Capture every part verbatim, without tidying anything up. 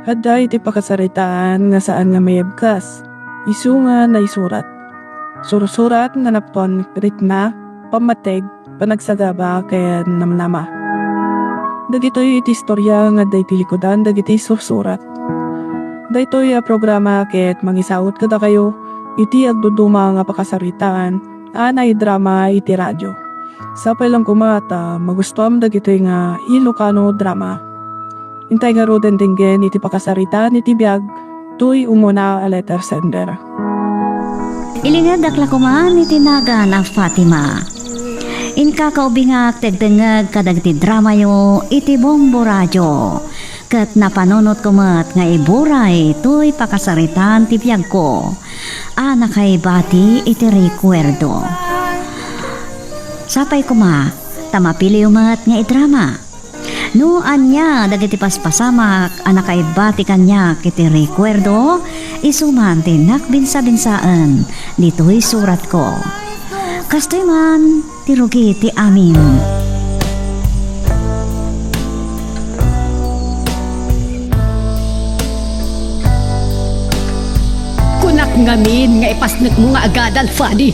Adda iti pakasaritaan nga saan nga mayabkas, isu nga naisurat. Sursurat nga napan ritma, pammateg, panagsagaba, ken namnama. Dagitoy iti istoria nga adda iti likudan dagiti sursurat. Daytoy a programa ket mangisaut kadakayo iti agduduma nga pakasaritaan a naidrama iti radio. Sapay lang koma ta magustuam dagitoy nga Ilocano drama. Intay ngaruden denggen iti pakasaritaan iti biag toy umuna a letter sender. Ilingedak la koman iti nagan a Fatima. Inka kaubingak ti agdengngeg kadagiti dramayo iti Bombo Radio. Ket napanunotko met nga iburay toy pakasaritaan ti biagko a nakaibati iti rekuerdo. Sapay koma ta mapiliyo met nga idrama. No ania dagiti paspasamak a nakaibati kaniak iti rekuerdo, isu man ti nakbinsa-binsaen ditoy suratko. Kastoy man ti rugi ti amin. Kunak ngamin nga ipasnekmo nga agadal, Fanny.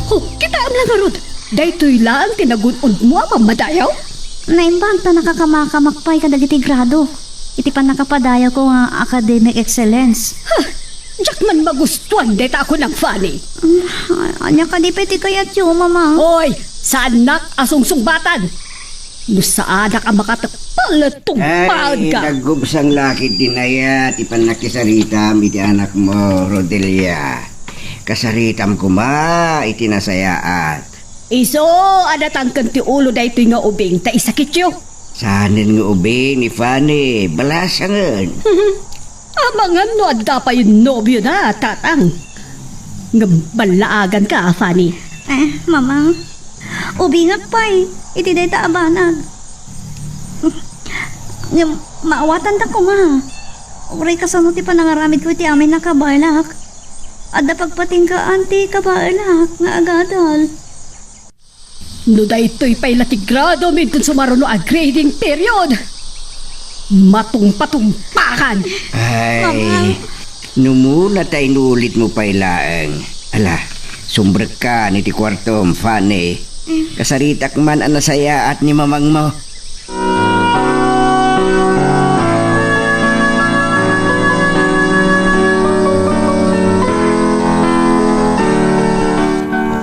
Oh, kitaem la ngarud. Daytoy laeng ti nagun-odmo a pammadayaw? Naimbag ta nakakamakamak pay kadagiti grado iti pannakapadayawko nga academic excellence. Huh! Diak man magustuan dayta a kunam, Fanny. Mm, ania kadi pay ti kayatyo, Mama? Oy, saannak a sungsungbatan. No saanak a makatepel, tungpaenka. Ay, nagkubsang la ketdi aya ti pannakisaritam iti anakmo, Rodelia. Kasaritam koma iti nasayaat. Isu a datangken ti ulo daytoy nga ubing ta isakityo. Saanen nga ubing ni Fanny, balasangen. Amangan no adda pay nobiona, tatang. Ngem ballaaganka, Fanny. Eh, Mamang, ubingak pay iti dayta a banag. Ngem maawatandak koma. Uray kasano ti panangaramidko iti amin a kabaelak? Adda pagpatinggaan ti kabaelak nga agadal. No daytoy pay la ti gradomi inton sumaruno a grading period, matungpatungpakan. Ay, Mama. Numuna ta inulitmo pay laeng. Ala, sumbrekkan iti kuartom, Fanny. Mm. Kasaritak man a nasayaat ni mamangmo.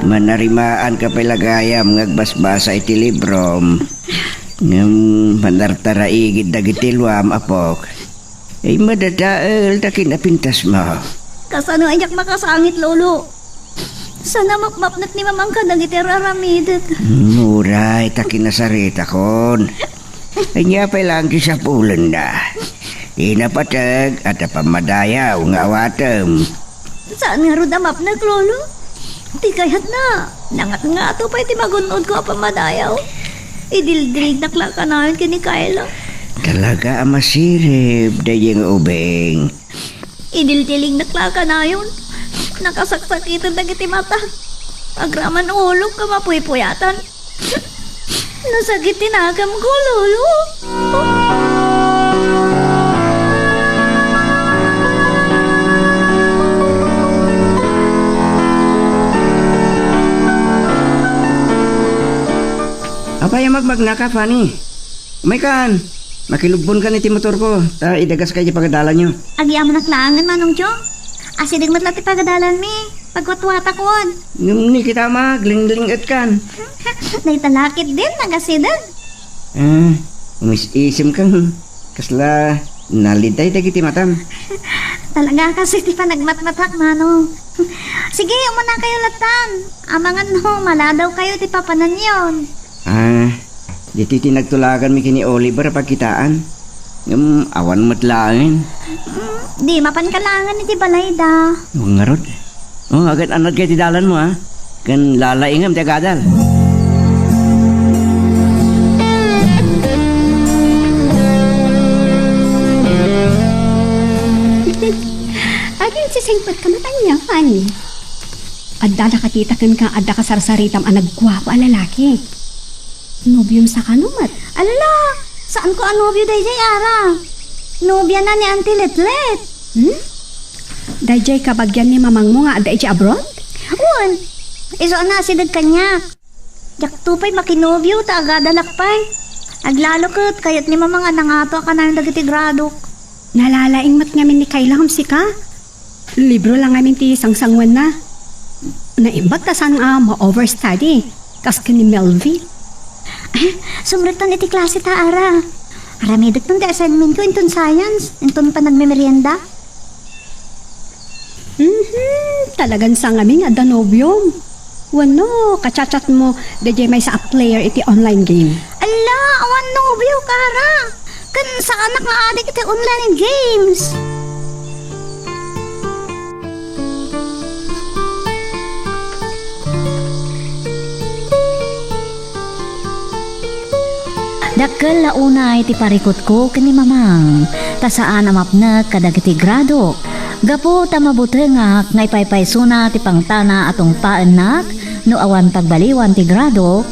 Manarimaanka pay la gayam nga agbasbasa iti librom. Ngem manartaraigid dagiti luam, apok. Ay, madadael ta kinapintasmo. Kasano a diak makasangit, Lolo? Saan a mapmapnek ni Mamang kadagiti ar-aramidek. Uray ta kinasaritakon. Ania pay laeng ti sapulenna? Ti napateg, adda pammadayaw nga awatem. Saan ngarud a mapnek, Lolo? Ti kayatna, nangatngato pay ti magun-odko a pammadayaw. Idildilingnak la kanayon ken ni Kayla. Talaga a masirib daydi nga ubing. Idildilingnak la kanayon. Nakasaksakiten dagiti matak. Agraman ulok nga mapuypuyatan. Nasakit ti nagamko, Lolo. Apay a magmagnaka, Fanny? Umaykan, makilubbonkan iti motorko, ta idagaska iti pagadalanyo. Agyamanak laengen, Manong Chong. Asideg met la ti pagadalanmi. Pagwatwatakon. Ngem ni kita ma, glingling-etkan. Dayta la ketdin, nagasideg. Ah, umis-isimkan. Kasla nalintay dagiti matam. Talaga kasi ti panagmatmatak, Manong. Sige, umunakayo lattan. Amangan no, maladawkayo ti papananyon. Ah, ditoy ti nagtulaganmi ken ni Oliver a pagkitaan. Ngem awan met laeng. Mm, di mapanka laengen iti balayda. Wen ngarud. Oh, agan-anadka iti dalanmo, a. Ken lalaingem ti agadal. Aginsisingpetka met ania, Fanny? Adda nakakita kenka, adda kasarsaritam a nagguapo a lalaki. Nobiom sa kano met? Ala, saanko a nobio daydiay, ara. Nobiana ni Auntie Letlet. Hmm? Daydiay kabagian ni mamangmo nga adda idiay abroad? Wen, isu a naasideg kaniak. Diakto pay makinobio ta agadalak pay. Aglalo ket kayat ni Mamang a nangato a kanayon dagiti gradok. Nalalaing met ngamin ni Kayla ngem sika. Libro lang ngamin ti sangsanguanna. Naimbag ta saan a ma-overstudy, kas ken ni Melvin. Ah, sumrektan iti klase ta, Ara. Aramidekton ti assignmentko inton science, inton panagmemerienda. Mhm, talagan saan ngamin nga adda nobiom. Wenno, kachatchatmo daydiay maysa a player iti online game. Ala, awan nobio, Ara. Ken saanak nga adik iti online games. Dakkel la unay ti parikutko ken ni Mamang, ta saan a mapnek kadagiti gradok. Gapu ta mabutengak nga ipaypaysona ti pangtana a tungpaennak no awan pagbaliwan ti gradok,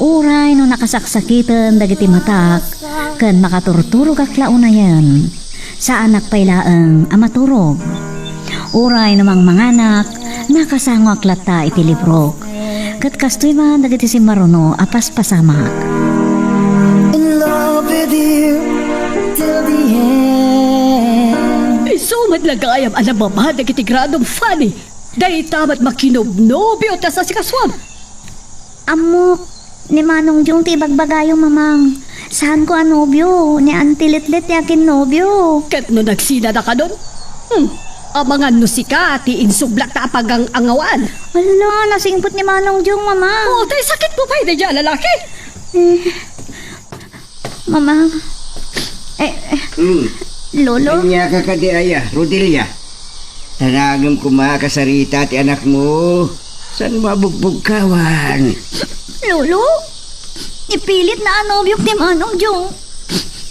uray no nakasaksakiten dagiti matak ken makaturturogak la unayen. Saanak pay laeng a maturog. Uray no mangmanganak, nakasangoak latta iti librok. Ket kastoy man dagiti simmaruno a paspasamak. In love with you till the end. Isu met la gayam a nababa dagiti gradom, Fanny. Dayta met makinobnobio ti asikasuam. Ammok, ni Manong Jong ti ibagbagayo, Mamang. Saanko a nobio, ni Auntie Letlet ti akinnobio. Ket no nagsinadakadon? Hmm, amangan no sika ti insublat ta apagang-angawaan. Ala, nasingpet ni Manong Jong, Mamang. Oh, tay sakit mo pay daydiay a lalaki. Eh, Mamang. Eh, eh, Hmm. Lolo? Ania ka kadi aya, Rodelia? Tanagem koma a kasarita ti anakmo. Saan mo a bugbugkawan? Lolo? Ipilit na a nobiok ni Manong Jong.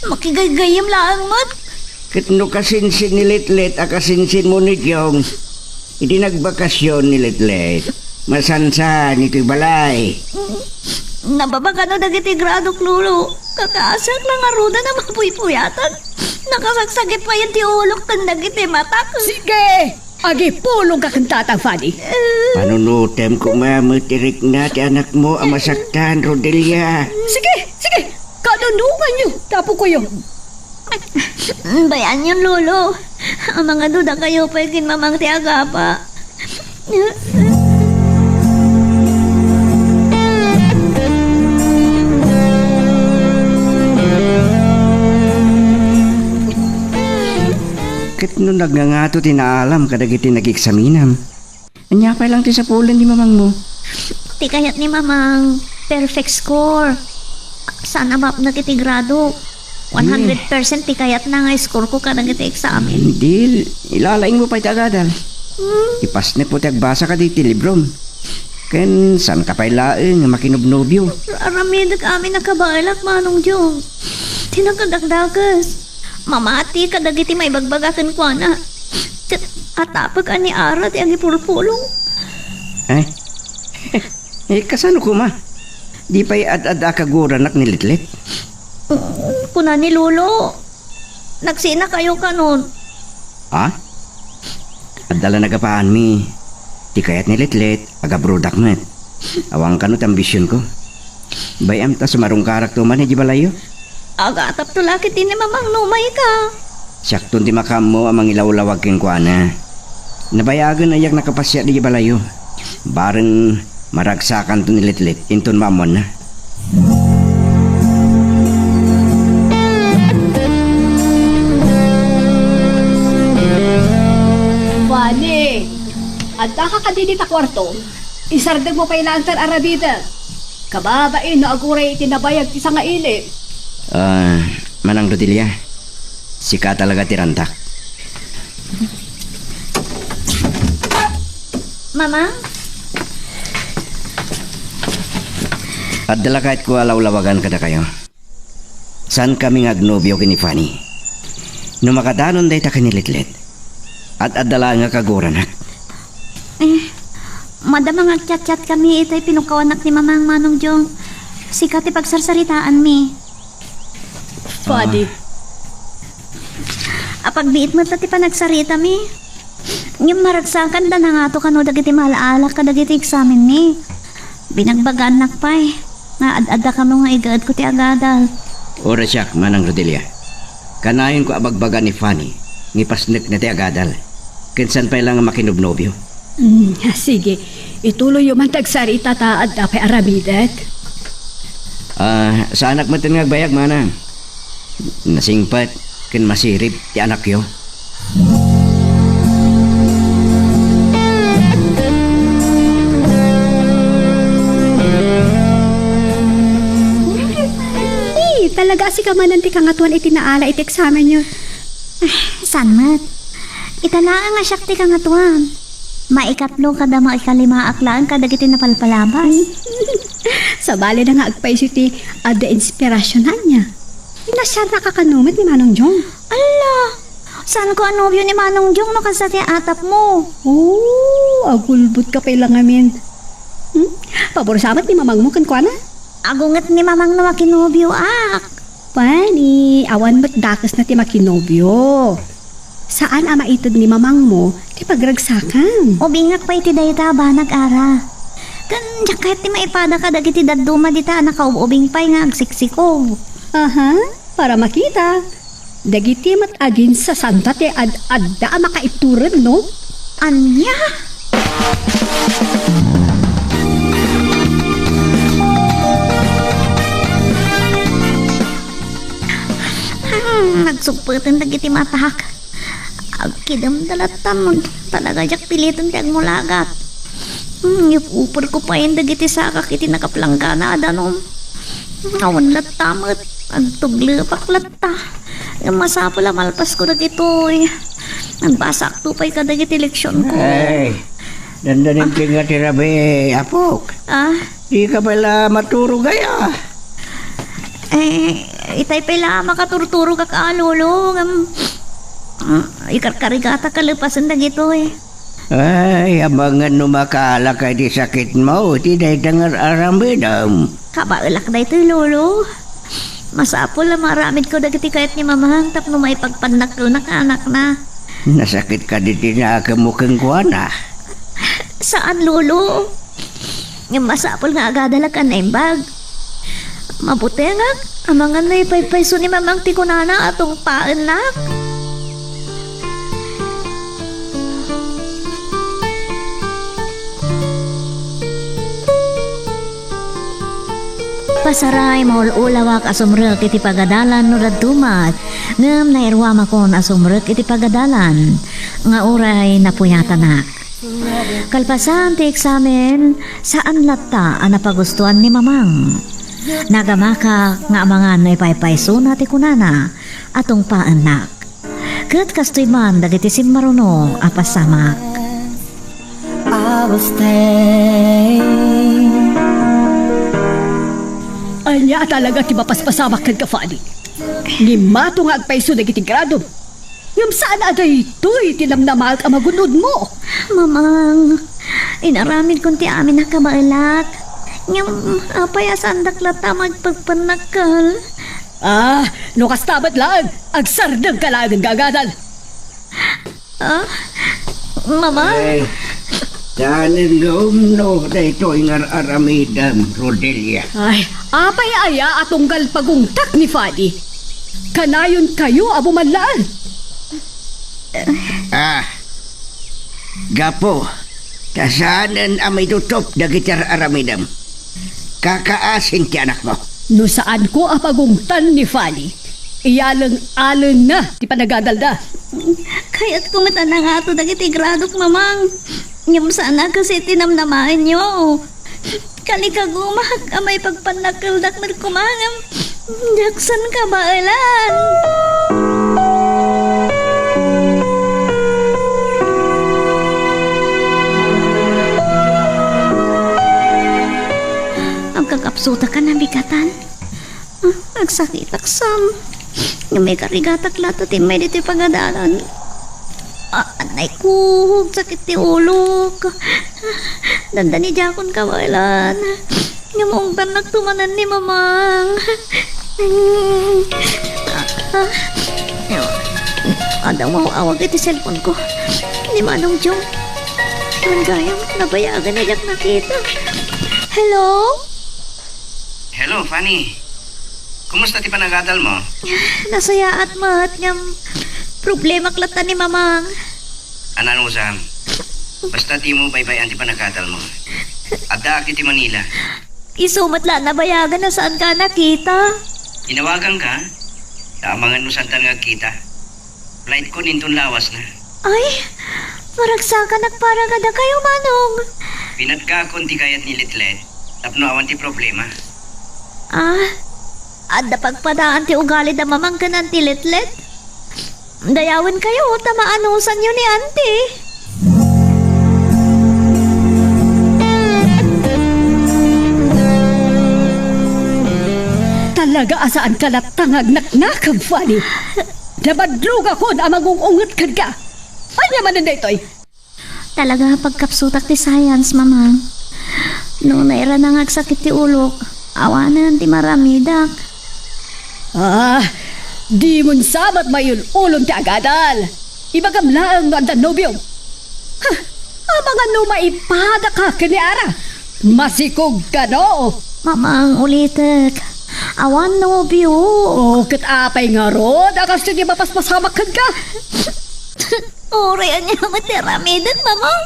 Makigaygayyem laeng met. Ket no kasinsin ni Letlet a kasinsin mo ni Jong, idi nagbakasyon ni Letlet, masansan itoy balay. Nababa kano dagiti gradok, Lolo. Kakaasiak la ngaruden a mapuypuyatan. Nakasagsagit payen ti ulok ken dagiti matak. Sige! Agipulongka ken Tatang Fanny. Panunotem koma met ti rikna ti anakmo a masaktan, Rodelia. Sige, sige. Kanunonganyo, tapukoyo. Bayanyon, Lolo. Amangan no dakayo pay ken Mamang ti agapa. Ket no nagngangato ti naalam kadagiti nageksaminam, ania pay laeng ti sapulen ni mamangmo? Ti kayat ni Mamang, perfect score. Saan a mapnek iti grado. One hundred percent ti kayatna nga score ko kadagiti examen. Dil, ilalaing mo pay ti agadal. Hmm? Ipasnek mo ti agbasa kadagiti librom. Ken saan ka pay laeng nga makinobnobio? Aramidek amin a kabaelak, Manong Jong. Ti nakadakdakes. Mamati kadagiti maibagbaga kenkuana. Ket atapek a ni Ara ti agipulpulong. Eh? Eh, kasano koma? Di pay ad-adda a kaguranak ni Letlet? Mm, kuna ni Lolo, nagsinakayo kanon. Ha? Adda la nagapaanmi. Ti kayat ni Letlet, agabrodak met. Awan kano ti ambisionko. Bay-am ta sumarungkarakto man idiay balayyo. Agatapto la ketdi ni Mamang no umayka. Siakton ti makaammo a mangilawlawag kenkuana. Nabayagen a diak nakapasiar idiay balayyo. Bareng maragsakanto ni Letlet inton maammoanna. Fanny, addaka kadi dita kuarto? Isardegmo pay laeng ti aramidek. Kababain no aguray iti nabayag ti sangaili. Ah, Manang Rodelia, sika talaga ti rantak. Mama? Adda la kayatko a lawlawagan kadakayo. Saankami nga agnobio ken ni Fanny. No makadanon dayta ken ni Letlet, ad-adda laeng a kaguranak. Eh, madama nga agchatchatkami itay pinukkawanak ni Mamang, Manong Jong. Sika ti pagsarsaritaanmi. Fanny. Ah. Pagbiit met la ti panagsaritami. Ngem maragsakanda nangato kano dagiti maal-alak kadagiti eksamenmi. Binagbagannak pay nga ad-adda kano nga igaedko ti agadal. Orasiak, Manang Rodelia. Kanayonko a bagbaga ni Fanny nga ipasnekna ti agadal. Ken saan pay la nga makinobnobio. Mm, sige. Ituloyyo man ti agsarita ta adda pay aramidek. Ah, saanak met nga agbayag, Manang. Nasingpet ken masirib ti anakyo. Ay, talaga a sika manen ti kangatoan iti naala iti eksamenyo. Ah, saan met? Ita laeng a siak ti kangatoan. Maikatlo kada maikalimaak laeng kadagiti napalpalabas. Sabali na nga agpayso ti adda inspirasyon ania. Nasiarnaka kano met ni Manong Jong? Alla! Saanko a nobio ni Manong Jong no kasta ti atapmo? Oh, agulbod ka pay la ngamin. Hmm? Pabor sa met ni mamangmo kenkuana? Agunget ni mamang no makinobioak. Pwede, awan met dakesna ti makinobio. Saan a maited ni mamangmo ti pagragsakam. Ubingak pay ti dayta a banag, Ara. Ken diak kayat ti maipada kadagiti dadduma dita a nakaub-ubing pay nga agsiksikog. Aha, para makita. Dagiti met aginsasanta ti ad-adda a makaitured, no? Ania? Hmm, nagsugpeten dagiti matak. Agkidemda latta, talaga diak piliten ti agmulagat. Hmm, ipuperko payen dagiti sakak iti nakaplanggana a danum. Awan latta met, agtuglepak latta. Ngem masapul a malpasko dagitoy. Nagbasakto pay kadagiti leksionko. Ay, dandanim ti nga ti rabii, apok. Ah? Dika pay la maturog aya? Eh, itay pay la makaturturogak a, Lolo, ngem, ah, ikarkarigatak a lepasen dagitoy. Ay, amangan no makaalaka iti sakitmo iti dayta nga ar-aramidem. Kabaelak daytoy, Lolo. Masapul a maaramidko dagiti kayat ni Mamang tapno maipagpannakkelnak a anakna. Nasakit kadi ti nakemmo kenkuana? Saan, Lolo. Ngem masapul nga agadalak a naimbag. Mabutengak, amangan no ipaypayso ni Mamang ti kunana a tungpaennak. Pasaray, maul-ulawak a sumrek iti pagadalan no dadduma, ngem nairuamakon a sumrek iti pagadalan nga uray napuyatanak. Kalpasan ti eksamen, saan latta a napagustuan ni Mamang. Nagamakak nga amangan no ipaypaysona ti kunana a tungpaennak. Ket kastoy man dagiti simmaruno a pasamak. Ania a talaga ti mapaspasamak kenka, Fanny? Ngimmato nga agpayso dagiti gradom. Ngem saan a daytoy ti namnamaek a magun-odmo? Mamang, inaramidkon ti amin a kabaelak. Ngem apay a saandak latta a maipagpannakkel? Ah, no kasta met laeng, agsardengka laeng nga agadal. Ah, Mamang. Ay, saanen nga umno daytoy nga ar-aramidem, Rodelia. Ay, apay aya a tunggal pagungtak ni Fanny? Kanayonkayo a bumanlaen. Ah, gapu ta saanen a maitutop dagiti ar-aramidem. Kakaasin ti anakmo. No saanko a pagungtan ni Fanny, iyaleng-alengna ti panagadalda. Kayatko met a nangato dagiti gradok, Mamang. Ngem saan a kas iti namnamaenyo. Kalikagumak a maipagpannakkeldak met koma ngem diak san kabaelan. Agkakapsutak a nabigatan. Ah, agsakitak, Sam. Ngem ikarigatak latta ti immay ditoy pagadalan. Ah, anay ko, sakit ti ulok. Dandani diakon kabaelan. Ngem ungtannakto manen ni Mamang. Ah, ah, Adda umaw-awag iti cellphone ko. Ni Manong Jong. Awan gayam, nabayagan a diak nakita. Hello? Hello, Fanny. Kumusta ti panagadal mo? Nasayaat met, ngem problemak latta ni Mamang. Ananusam. Basta dimo baybay-an ti panagadal mo. Addaak iti Manila. Isu met la nabayagan a saanka a nakita. Inawaganka? Ta amangan no saantan nga agkita. Flight ko ninton lawas na. Ay, maragsakanak para kadakayo, Manong. Pinatgakon ti kayat ni Letlet tapno awan ti problema. Ah, adda pagpadaan ti ugali da Mamang ken Auntie Letlet? Dayawenkayo ta maanusanyo ni Auntie. Talaga a saanka latta nga agnaknakab, Fanny. Nabadlogakon a mangung-unget kenka. Ania manen daytoy? Talaga, pagkapsutak ti science, Mamang. No nairana nga agsakit ti ulok, awanen ti maramidak. Ah, dimon sa met maiyul-ulon ti agadal. Ibagam laeng no adda nobiom. Ha, amangan no maipadaka ken ni Ara. Masikog kano? Mamang, ulitek. Awan nobio. Oh, ket apay ngarud a kastoy ti mapaspasamak kenka? Uray ania met ti aramidek, Mamang.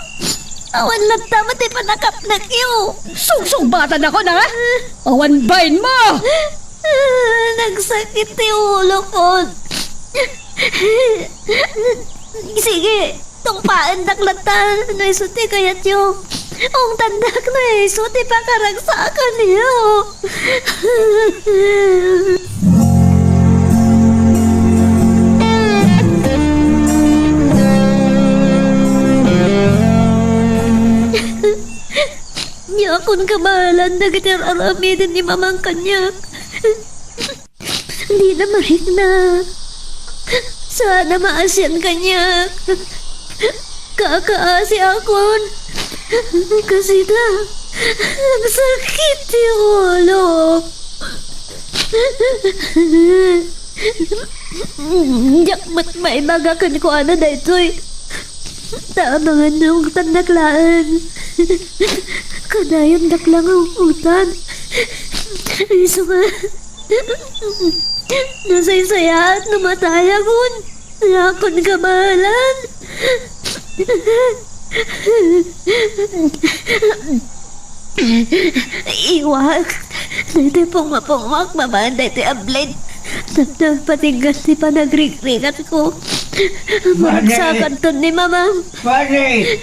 Awan latta met ti pannakapnekyo. Sugsugbatanakon, a? Awan bainmo! Ah, nagsakit ti ulokon. Sige, tungpaendak latta no isu ti kayatyo. Ungtandak no isu ti pakaragsakanyo. Diakon kabaelan dagiti ar-aramiden ni Mamang kaniak. Dina marikna. Saanna maasian kaniak. Kakaasiakon. Kasita, nagsakit ti ulok. Diak met maibaga kenkuana daytoy. Ta amangan no ungtannak laeng. Kadayondak la nga ungtan. Isu nga, nasaysayaat no matayakon. Diakon kabaelan. Iwak. Daytoy pungmapungmak babaen daytoy a blade. Nagpatinggan ti panagrigrigatko. Maragsakanton ni Mamang. Pare!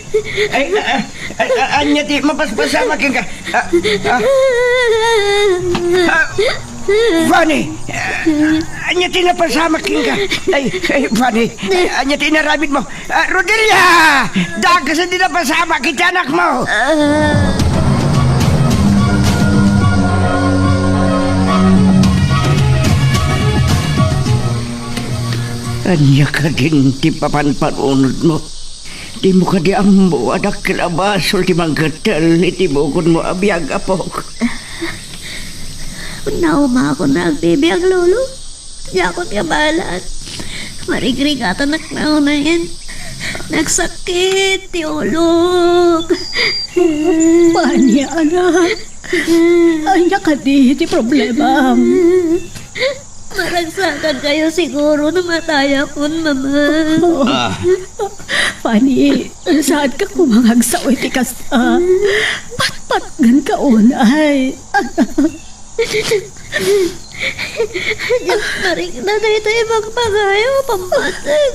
Ay, a, a, a, a, ania ti mapaspasamak kenka? A, a, a, Fanny! A, ania ti napasamak kenka? Ay, ay, Fanny! Ania ti inaramidmo? A, Rodelia! Dakasen ti napasamak iti anakmo! Ania kadin ti papanpanunotmo? Dimo kadi ammo a dakkel a basol ti manggettel iti bukodmo a biag, apok? Naumakon nga agbibiag, Lolo. Diakon kabaelan. Marigrigatanak nga unayen. Nagsakit ti ulok. Fanny, anak. Ania kadi ti problemam? Maragsakankayo siguro no matayakon, Mama. Ah. Fanny, saanka koma nga agsao iti kasta. Patpatgenka unay. Diak marikna daytoy ibagbaga, pammateg.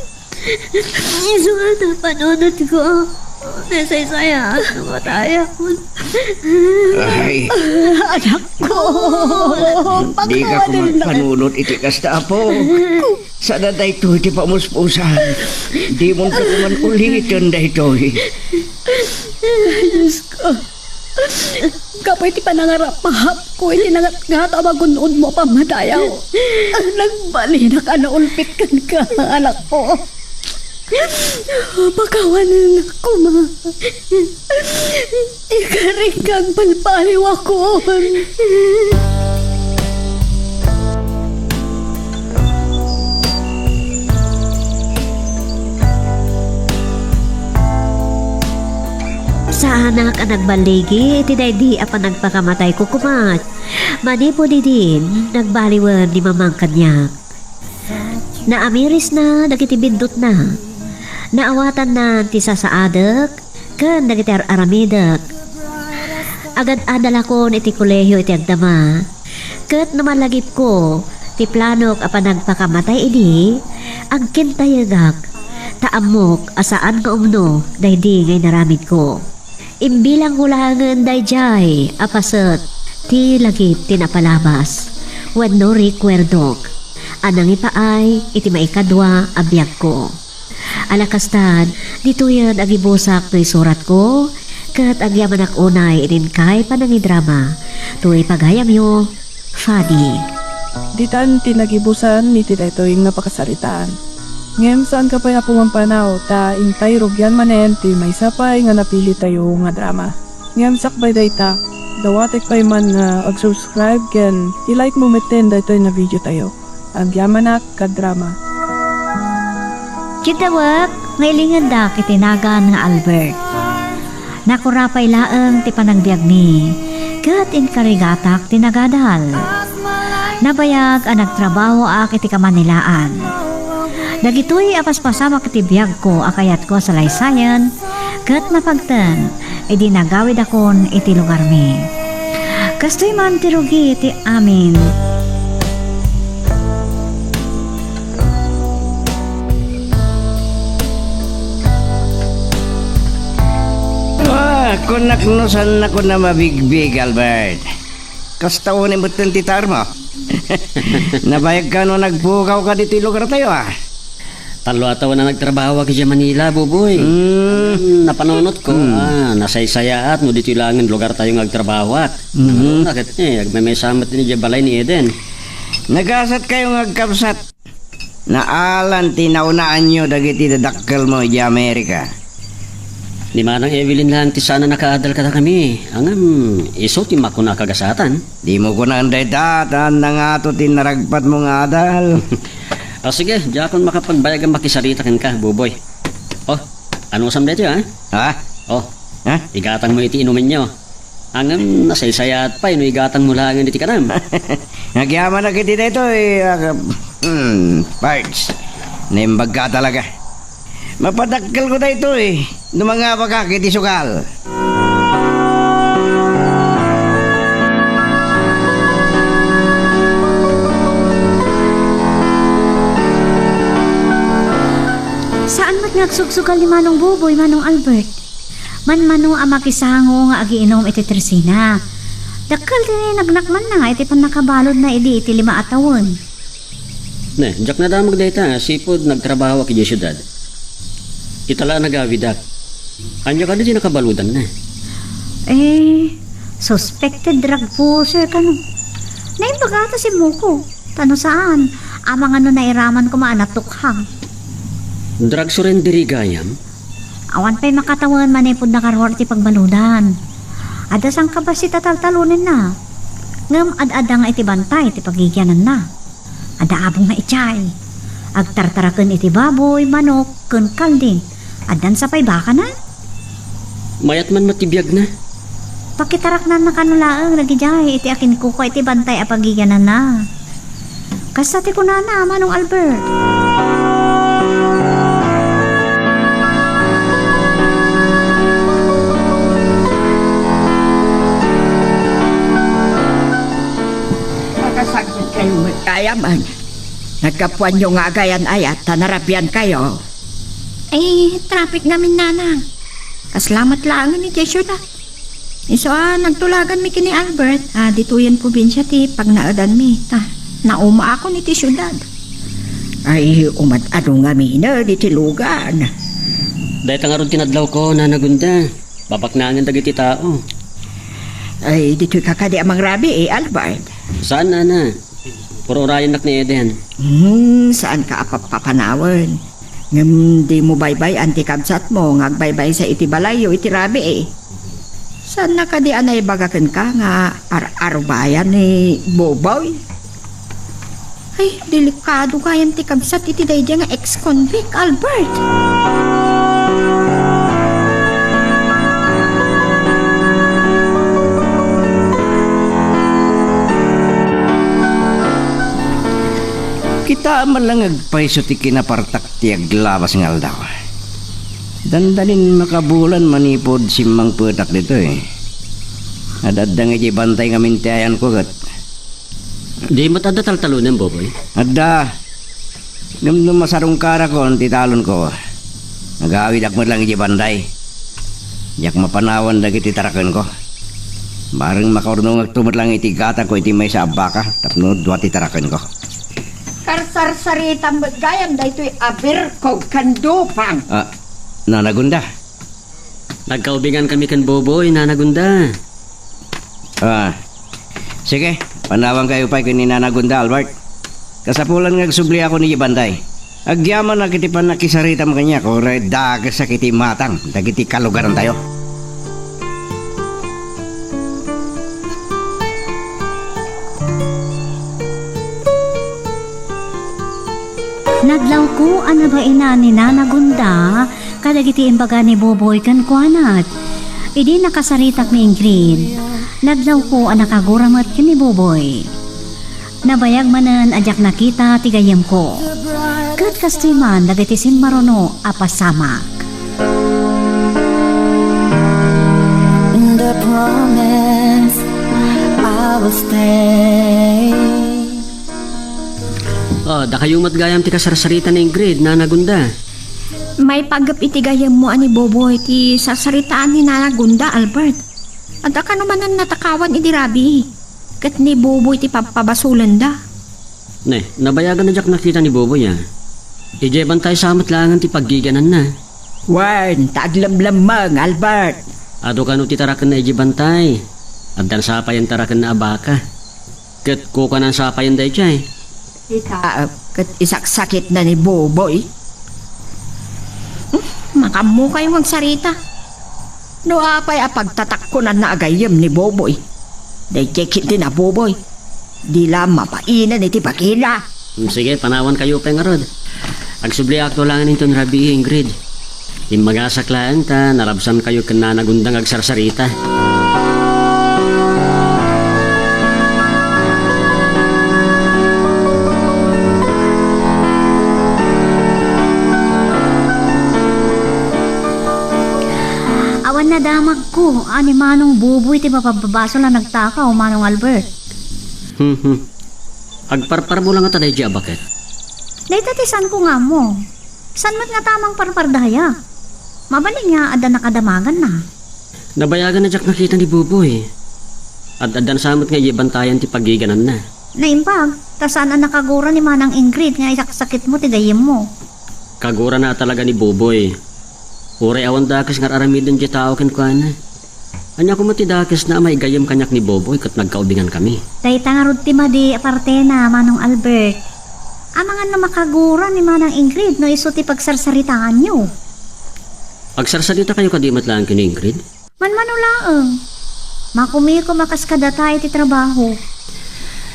Isu nga napanunotko. Nasaysayaat no matayakon. Ay. Anakko. Dika koma panunot iti kasta, apo. Saan a daytoy ti pamuspusan. Dimonto koman uliten daytoy. Ay, Diosko. Gapu iti panangarapahapko iti nangatngat a magun-odmo a pammadayaw, nagbalinak a naulpit kenka, anakko. Pakawanennak koma. Ikarikka agbalbaliwakon. Anak a nagballigi iti daydi a panagpakamatayko koma. Manipud idin, nagbaliwen ni Mamang kaniak. Naamirisna dagiti biddutna. Naawatanna ti sasaadek ken dagiti ar-aramidek. Agad-adalakon iti kolehio iti agdama, ket no malagipko ti planok a panagpakamatay idi, agkintayegak, ta ammok a saan nga umno daydi nga inaramidko. Imbilangko laengen daydiay a paset ti lagip ti napalabas wenno rekuerdok a nangipaay iti maikadua a biagko. Ala kasta, ditoyen agibusak toy suratko, ket agyamanak unay iti inkay panangidrama. Toy pagayamyo, Fadi. Ditan ti nagibusan iti daytoy nga pakasaritaan. Ngem saanka pay a pumampanaw, ta intay rugian manen ti maysa pay nga napilitayo nga drama. Ngem sakbay dayta, dawatek pay man nga ag-subscribe ken i-like mo metten daytoy nga video tayo. Agyamanak, kadrama. Kiddawek nga ilingendak iti nagan nga Albert. Nakura pay laeng ti panagbiagmi, ket inkarigatak ti nagadal. Nabayag a nagtrabahoak iti Kamanilaan. Dagitoy a paspasamak iti biagko a kayatko a salaysayen, ket mapagteng idi nagawidakon iti lugarmi. Kastoy man ti rugi ti amin. Ah, kunak no saannakon a mabigbig, Albert. Kasta unay metten ti tarmo. Nabayag kano nagpukawka ditoy lugartayo, a? Tallo a tawen a nagtrabahoak idiay Manila, Buboy. Hmm. Ngem napanunotko, Hmm. ah, nasaysayaat no ditoy laengen lugartayo nga agtrabahoak. Mhm. Ano, ket, eh, agmemaysa met idiay balay ni Eden. Nagasatkayo nga agkabsat. Naalan ti naunaanyo dagiti dadakkelmo idiay Amerika. Ni Manang Evelyn laeng ti saan a nakaadal kadakami. Ngem, isu ti makuna a kagasatan. Dimo kunaen dayta, ta nangato ti naragpatmo nga adal. O sige, diakon makapagbayag a makisarita kenka, Buboy. O, anusam daytoy, a? Ha? O, Ha? igatangmo iti inumenyo. Ngem, nasaysayaat pay no igatangmo laengen iti kanam. Agyamanak iti daytoy, a, hmm, Pards. Naimbagka talaga. Mapadakkelko daytoy no mangabaka iti sukal. Saan met nga agsugsugal ni Manong Buboy, Manong Albert? Manmano a makisango nga agiinum iti tresina. Dakkel ti nagnakmanna iti pannakabaludna idi iti lima a tawen. Ne, diak nadamag dayta, sipud nagtrabahoak idiay siudad. Ita la a nagawidak. Ania kadi ti nakabaludanna? Eh, suspected drug pusher kano. Naimbag ata si Muko. Ta no saan, amangan no nairaman koma a natukhang. Drug surrender gayam? Awan pay makatawen manipud nakaruar ti pagbaludan. Adda sangkabassit a taltalonenna. Ngem ad-adda nga iti bantay ti pagigiananna. Adda abongna idiay. Agtartaraken iti baboy, manok, ken kalding. Addan sa pay bakana? Mayat man met ti biagna. Pakitaraknanna kano laeng dagidiay iti akinkukua iti bantay a pagigiananna. Kasta ti kunana, Manong Albert. Makasagidkayo met gayam. Naggapuanyo nga agayan-ayat ta narabiankayo. Ay, traffic ngamin, Nanang. Kasla met laengen idiay siudad. Isu a nagtulaganmi ken ni Albert a ditoyen probinsia ti pagnaedanmi, ta naumaakon iti siudad. Ay, umad-adu ngamin iti lugan. Dayta ngarud ti nadlawko, Nana Gunda. Babaknangen dagiti tao. Ay, ditoyka kadi a mangrabii, Albert? Saan, Nana. Puro urayennak ni Eden. Hmm, saanka a papapanawen. Ngem dimo baybay-an ti kabsatmo nga agbaybaysa iti balayyo iti rabii. Saanna kadi a naibaga kenka nga ar-arubayan ni Boboy? Ay, delikado gayam ti kabsat iti daydiay nga ex-convict, Albert. Kitaem met laeng nga agpayso ti kinapartak ti aglabas nga aldaw. Dandanin makabulan manipud simmangpetak ditoy. Ad-adda nga idiay bantay ngamin ti ayanko ket. Di met adda taltalonem, Boboy? Adda. Ngem no masarungkarakon ti talonko, agawidak met laeng idiay bantay. Diak mapanawan dagiti tarakenko. Bareng makaurnongakto met laeng iti gatangko iti maysa a baka tapno dua ti tarakenko. Karsarsaritam met gayam daytoy a birkog ken dupang. Ah, Nana Gunda. Nagkaubingan kami ken Boboy, Nana Gunda. Ah, sige, panawankayo pay ken ni Nana Gunda, Albert. Kasapulan nga agsubliakon idiay bantay. Agyamanak iti pannakisaritam kaniak, uray dakesak iti matang dagiti kalugarantayo. Nadlawko a nabainan ni Nana Gunda kadagiti imbaga ni Boboy kenkuana. Idi nakasaritak ni Ingrid, nadlawko a nakagura met ken ni Boboy. Nabayag manen a diak nakita ti gayyemko. Ket kastoy man dagiti simmaruno a pasamak. The promise I will stay. Oh, dakayo met gayam ti kasarsarita ni Ingrid, Nana Gunda. Maipaggep iti gayyemmo a ni Boboy ti sarsaritaan ni Nana Gunda, Albert. Adda kano manen natakawan idi rabii. Ket ni Boboy ti pabpabasolenda. Ne, nabayagan a diak nakita ni Boboy, a. Idiay bantay sa met laengen ti paggigananna. Wen, ta aglemlemmeng, Albert. Adu kano ti tarakenna idiay bantay. Addan sa payen tarakenna a baka. Ket kukuanan sa payen daydiay. Ita, ket isaksakitna ni Boboy. Hmm, makaammokayo nga agsarita. No apay a pagtatakkonanna a gayyem ni Boboy, daydiay ketdi ni Boboy. Di la mabainen iti bagina. Hmm, sige, panawankayo pay ngarud. Agsubliakto laengen inton rabii, Ingrid. Immagasak laeng ta narabsankayo ken Nana Gunda nga agsarsarita. Awan nadamagko a ni Manong Boboy ti mapabbabasol a nagtakaw, Manong Albert. Hmm, hmm. Agparparmo la ngata daydiay a baket? Dayta ti saanko nga ammo. Saan met ngata a mangparpardaya? Mabalin nga adda nakadamaganna. Nabayagan a diak nakita ni Boboy. Ad-addan sa met nga idiay bantayan ti paggigananna. Naimbag, ta saan a nakagura ni Manang Ingrid nga isaksakitmo ti gayyemmo. Kagurana a talaga ni Boboy. Uray awan dakes nga ar-aramiden diay tao kenkuana. Ania koma ti dakesna a maigayyem kaniak ni Boboy ket nagkaubingankami? Dayta ngarud ti madi a partena, Manong Albert. Amangan no makagura ni Manang Ingrid no isu ti pagsarsaritaanyo. Agsarsaritakayo kadi met laeng ken ni Ingrid? Manmano laeng. Makumikom a kas kadata iti trabaho.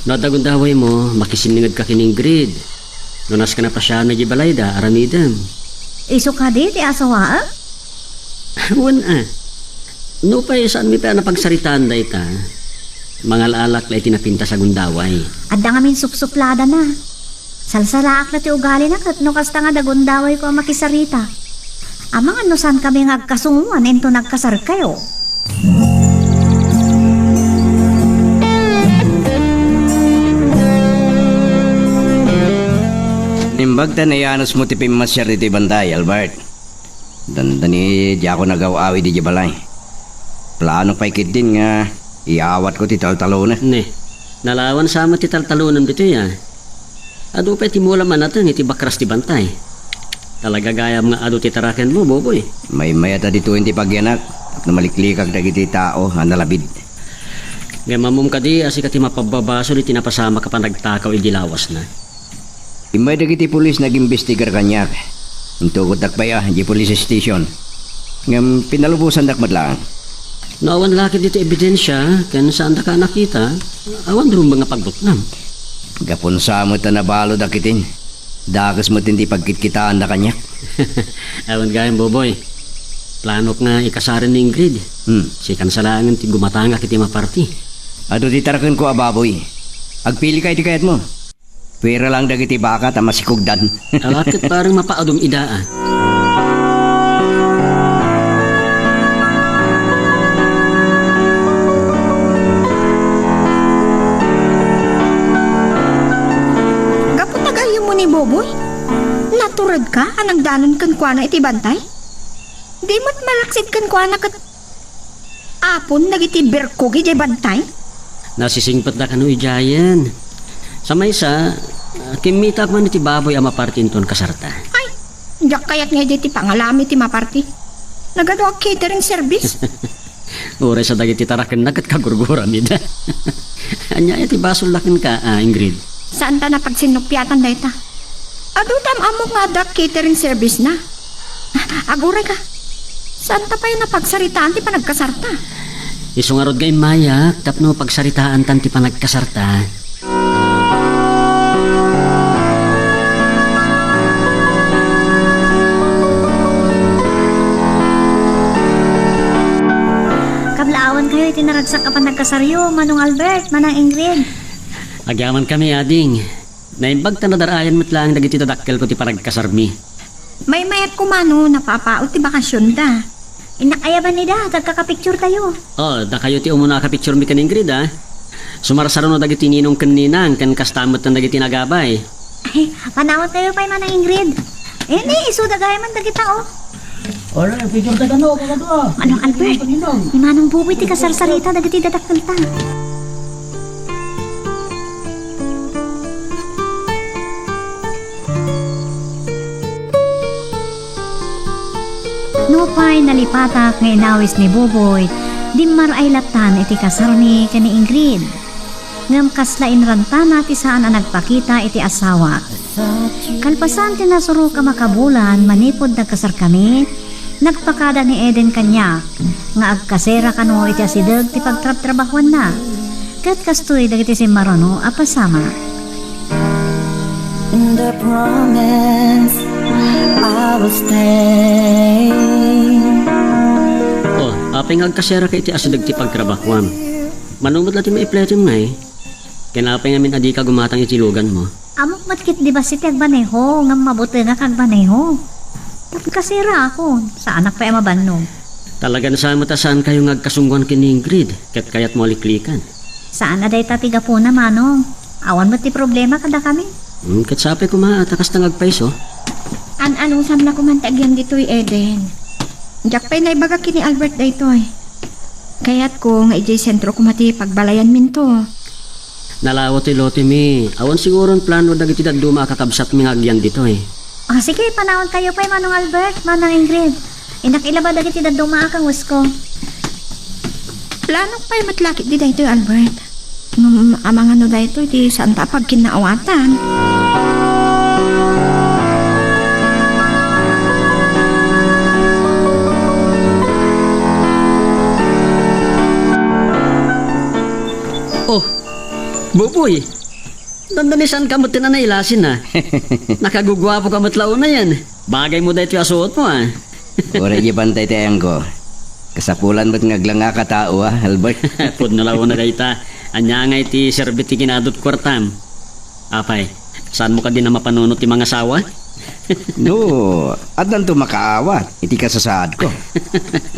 No adda gundawaymo, makisinningedka ken ni Ingrid. No naskana pasiaenna idiay balayda, aramidem. Isu kadi ti asawaem? Wen a. Nupay saanmi pay a napagsaritaan dayta, mangal-alak la iti napintas a gundaway. Adda ngamin supsupladana. Salsalaak la ti ugalina ket no kasta nga adda gundawayko a makisarita. Amangan no saankami nga agkasungoan inton agkasarkayo. Imbag ta nayanusmo ti pimmasiar ditoy bantay, Albert. Dandani, diakon agaw-awid idiay balay. Plano pay ketdin nga iyawatko ti taltalonen. Ne, nalawan sa met ti taltalonem ditoy, a. Adu pay ti mulam a nateng iti bakras ti bantay. Talaga gayam nga adu ti tarakenmo, Boboy. Maymayat a ditoyen ti pagyanak tapno maliklikak dagiti tao a nalabid. Ngem ammom kadi a sika ti mapabbabasol iti napasamak a panagtakaw idi lawasna. Immay dagiti pulis nga agimbestigar kaniak. Intukotdak pay a, idiay police station. Ngem pinalubosandak met laeng. No awan la ketdi ti ebidensia, ken saandaka a nakita, awan rumbeng a pagbutnam. Gapun sa met a nabaludak ketdin. Dakes met ti pagkitkitaanda kaniak. Awan gayam, Boboy. Planok nga ikasaren ni Ingrid. Hmm. Sikan sa laengen ti gumatangak iti maparti. Adu ti tarakenko a baboy. Agpilika iti kayatmo. Pwera lang dagiti baka ta masikugdan. Awa ket parang mapaadum ida, a. Gapu ta gayyemmo ni Boboy, naturedka a nagdanon kenkuana iti bantay? Di met malaksid kenkuana ket apon dagiti birkog idiay bantay? Nasisingpetda kano idiayen. Sa maysa, ah, kimmitak man iti baboy a maparti inton kasarta. Ay, diak kayat nga idiay ti pangalami ti maparti. Nagadu a catering service. Uray sa dagiti tarakenna ket kagurguramida. Ania iti basolda kenka, a, Ingrid? Saan ta napagsinnupiatan dayta? Adu ta am-ammok nga adda catering service na. Aguray ka. Saan ta pay napagsaritaan ti panagkasarta? Isu ngarud nga immayak tapno pagsaritaantan ti panagkasarta. Kablaawan kayo iti naragsak a panagkasaryo, Manong Albert, Manang Ingrid. Agyaman kami, ading. Naimbag ta nadar-ayan met laeng dagiti dadakkelko ti panagkasarmi. Maymayat ko, mano, napapaut ti bakasionda. Innak ayaban ida, tagkakapicture tayo. Oh, dakayo ti umuna a kapicturemi ken Ingrid, a. Sumarsaruno dagiti ninong ken ninang, ken kasta met dagiti nagabay. Ay, panawan tayo pay, Manang Ingrid. Eh, ni, isuda gayam man dagita, oh. Ora, picture ta kano, kakadua. Manong Albert, ni Manong Buboy ti kasarsarita dagiti dadakkelta. Nupay nalipatak nga inawis ni Buboy, dimmaray lattan iti kasarmi ken ni Ingrid. Ngem kasla inrantana ti saan a nagpakita iti asawa. Kalpasan ti nasurok a makabulan manipud nagkasarkami, nagpakada ni Eden kaniak nga agkasera kano iti asideg ti pagtrabtrabahuanna. Ket kastoy dagiti simmaruno a pasamak. And I promise I will stay. Oh, apay nga agkaseraka iti asideg ti pagtrabahuam? Mano met la ti maipletem ngay? Ken apay ngamin a dika gumatang iti luganmo? Ammok met ket di bassit ti agbaneho, ngem mabutengak agbaneho. Tapno kasera ako, saanak pay a mabannog. Talagan sa met a saankayo nga agkasungguan ken ni Ingrid, ket kayatmo a liklikan. Saan a dayta ti gapuna, Manong. Awan met ti problema kadakami. Hmm, ket sapay koma ta kasta nga agpayso. An-anusamna koman ti agyan ditoy, Eden. Diak pay naibaga ken ni Albert daytoy. Kayatko nga idiay sentro koma ti pagbalayanminto. Nalawa ti lotemi. Awan siguron plano dagiti dadduma a kakabsatmi nga agyan ditoy. Ah, sige, panawankayo pay, Manong Albert, Manang Ingrid. Innak ilaba dagiti dadduma a kangwesko. Planok pay met la ketdi daytoy, Albert. Ngem amangan no daytoy ti saanta a pagkinnaawatan. Oh, Buboy! Dandanisanka met ti nanailasin, a. Nakaguguapoka met la unayen. Bagaymo daytoy a suotmo, a. Uray di pantay ti ayangko. Kasapulan met nga aglangak a tao, a, Albert. Pudno la una dayta. Ania ngay ti serbi ti kinadut kuartam? Apay, saanmo kadi a mapanunot ti mangasawa? No, addanto makaawat iti kasasaadko.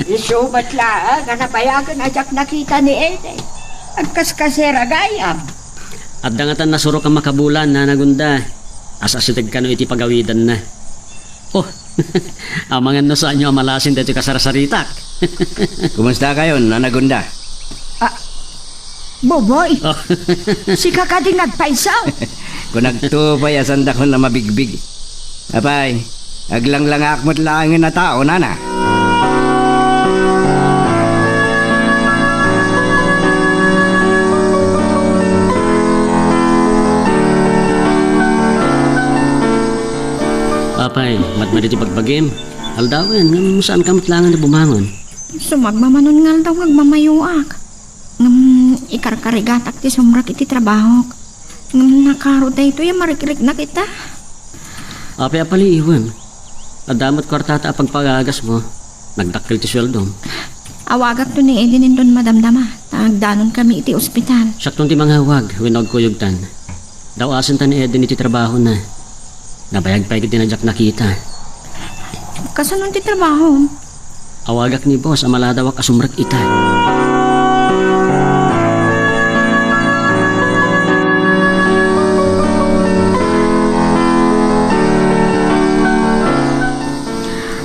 Isu met laeng a nabayagen a diak nakita ni Eden. Agkaskasera gayam. Adda ngatan nasurok a makabulan, Nana Gunda. As-asideg kano iti pagawidanna. Oh, amangan no saanyo a malasin daytoy kasarsaritak. Kumustakayon, Nana Gunda? Ah, Buboy, oh. Sika kadi nga agpayso? Kunagto pay a saandakon a mabigbig. Apay, aglanglangak met laengen a tao, Nana. Apay, madmadi ti bagbagim. Aldawen, ngem saanka met laengen a bumangon? Sumagmamano nga aldaw nga agmamayoak. Ngem ikarkarigatak ti sumrek iti trabahok. Ngem nakaro daytoy a marikriknak ita. Apay a paliiwen? Adda met kuartata a pagpagagasmo. Nagdakkel ti sueldom. Awagakto ni Eden inton madamdama ta agdanonkami iti ospital. Siakton ti mangawag wenno agkuyogtan. Daw-asen ta ni Eden iti trabahona. Nabayag pay ket dina diak nakita. Kasano ti trabahom? Awagak ni boss a maladawak a sumrek ita.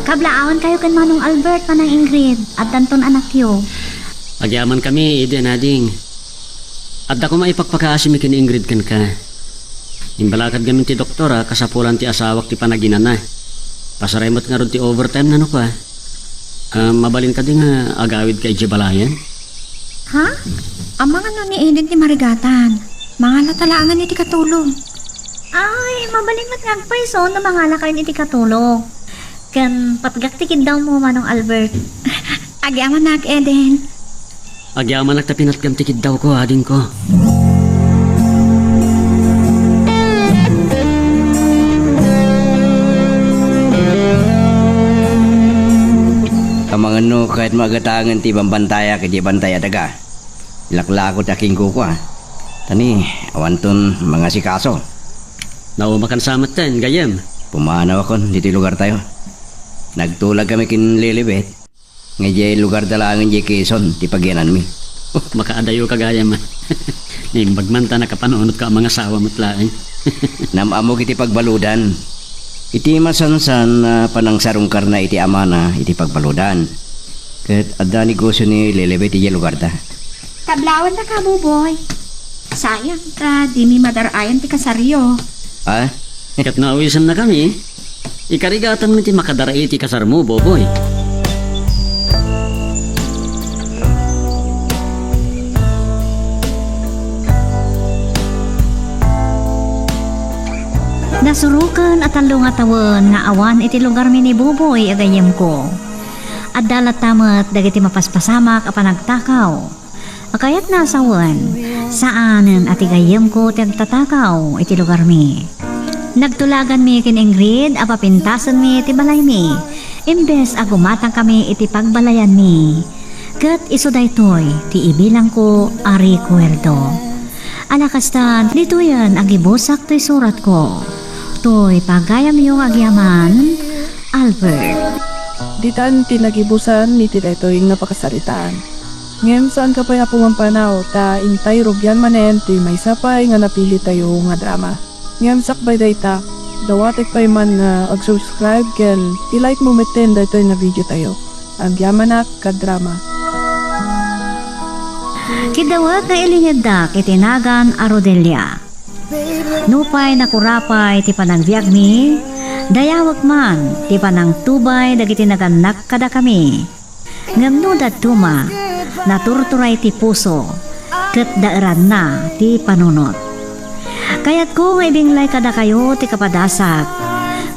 Kablaawan kayo ken Manong Albert, Manang Ingrid, addanton anakyo. Agyamankami, Eden, ading. Adda koma ipakpakaasimi ken Ingrid kenka. Imbalakad ngamin ti doktor a kasapulan ti asawak ti panaginana. Pasaray met ngarud ti overtime nano kua. Ah, mabalin kadi nga agawidka idiay balayen? Ha? Amangan no ni Eden ti marigatan. Mangala ta laengen iti katulong. Ay, mabalin met nga agpayso no mangalakayon iti katulong. Ken patgak ti kiddawmo, Manong Albert. Agyamanak, Eden. Agyamanak ta pinatgam ti kiddawko, adingko. Amangan no kayatmo a gatangen ti bambantayak idiay bantay a daga. Ilaklako ti akingkukua. Tani, awanton mangasikaso. Naumakan sa metten, gayyem. Pumanawakon ditoy lugartayo. Nagtulagkami ken Lilibet. Nga idiay lugarda laengen idiay Quezon ti pagiyananmi. Oh, makaadayoka gayam. Naimbag man ta nakapanunotka a mangasawa met laeng. Nam-ammok iti pagbaludan. Iti masansan a panangsarungkarna iti amana iti pagbaludan. Ket adda negosio ni Lilibet idiay lugarda. Kablaawan ta ka, Buboy. Sayang ta dimi madar-ayan ti kasaryo. Ah? Ket no awisennakami, ikarigatanmi ti makadar-i ti kasarmo, Buboy. Nasuroken a tallo nga tawen nga awan iti lugarmi ni Buboy a gayyemko. Adda latta met dagiti mapaspasamak a panagtakaw. A kayatna a sawen, saanen a ti gayyemko ti agtatakaw iti lugarmi. Nagtulaganmi ken Ingrid a papintasenmi ti balaymi, imbes a gumatangkami iti pagbalayanmi. Ket isu daytoy ti ibilangko a rekuerdo. A la kastan, ditoyen a gibusak toy suratko. Toy pagayamyo nga agyaman, Albert. Ditan ti nagibusan iti daytoy nga pakasaritaan. Ngem saanka pay a pumampanaw ta intay rugian manen ti maysa pay nga napilitayo nga drama. Ngem sakbay dayta, dawatek pay man nga ag-subscribe ken i-like mo metten daytoy nga video tayo. Agyamanak, kadrama. Kidawat nga ilingeddak iti nagan a Rodelia. Nupay nakurapay ti panagbiagmi, dayawek man ti panangtubay dagiti nagannak kadakami. Ngem no dadduma, naturturay ti puso, ket daeranna ti panunot. Kayatko nga ibinglay kadakayo ti kapadasak,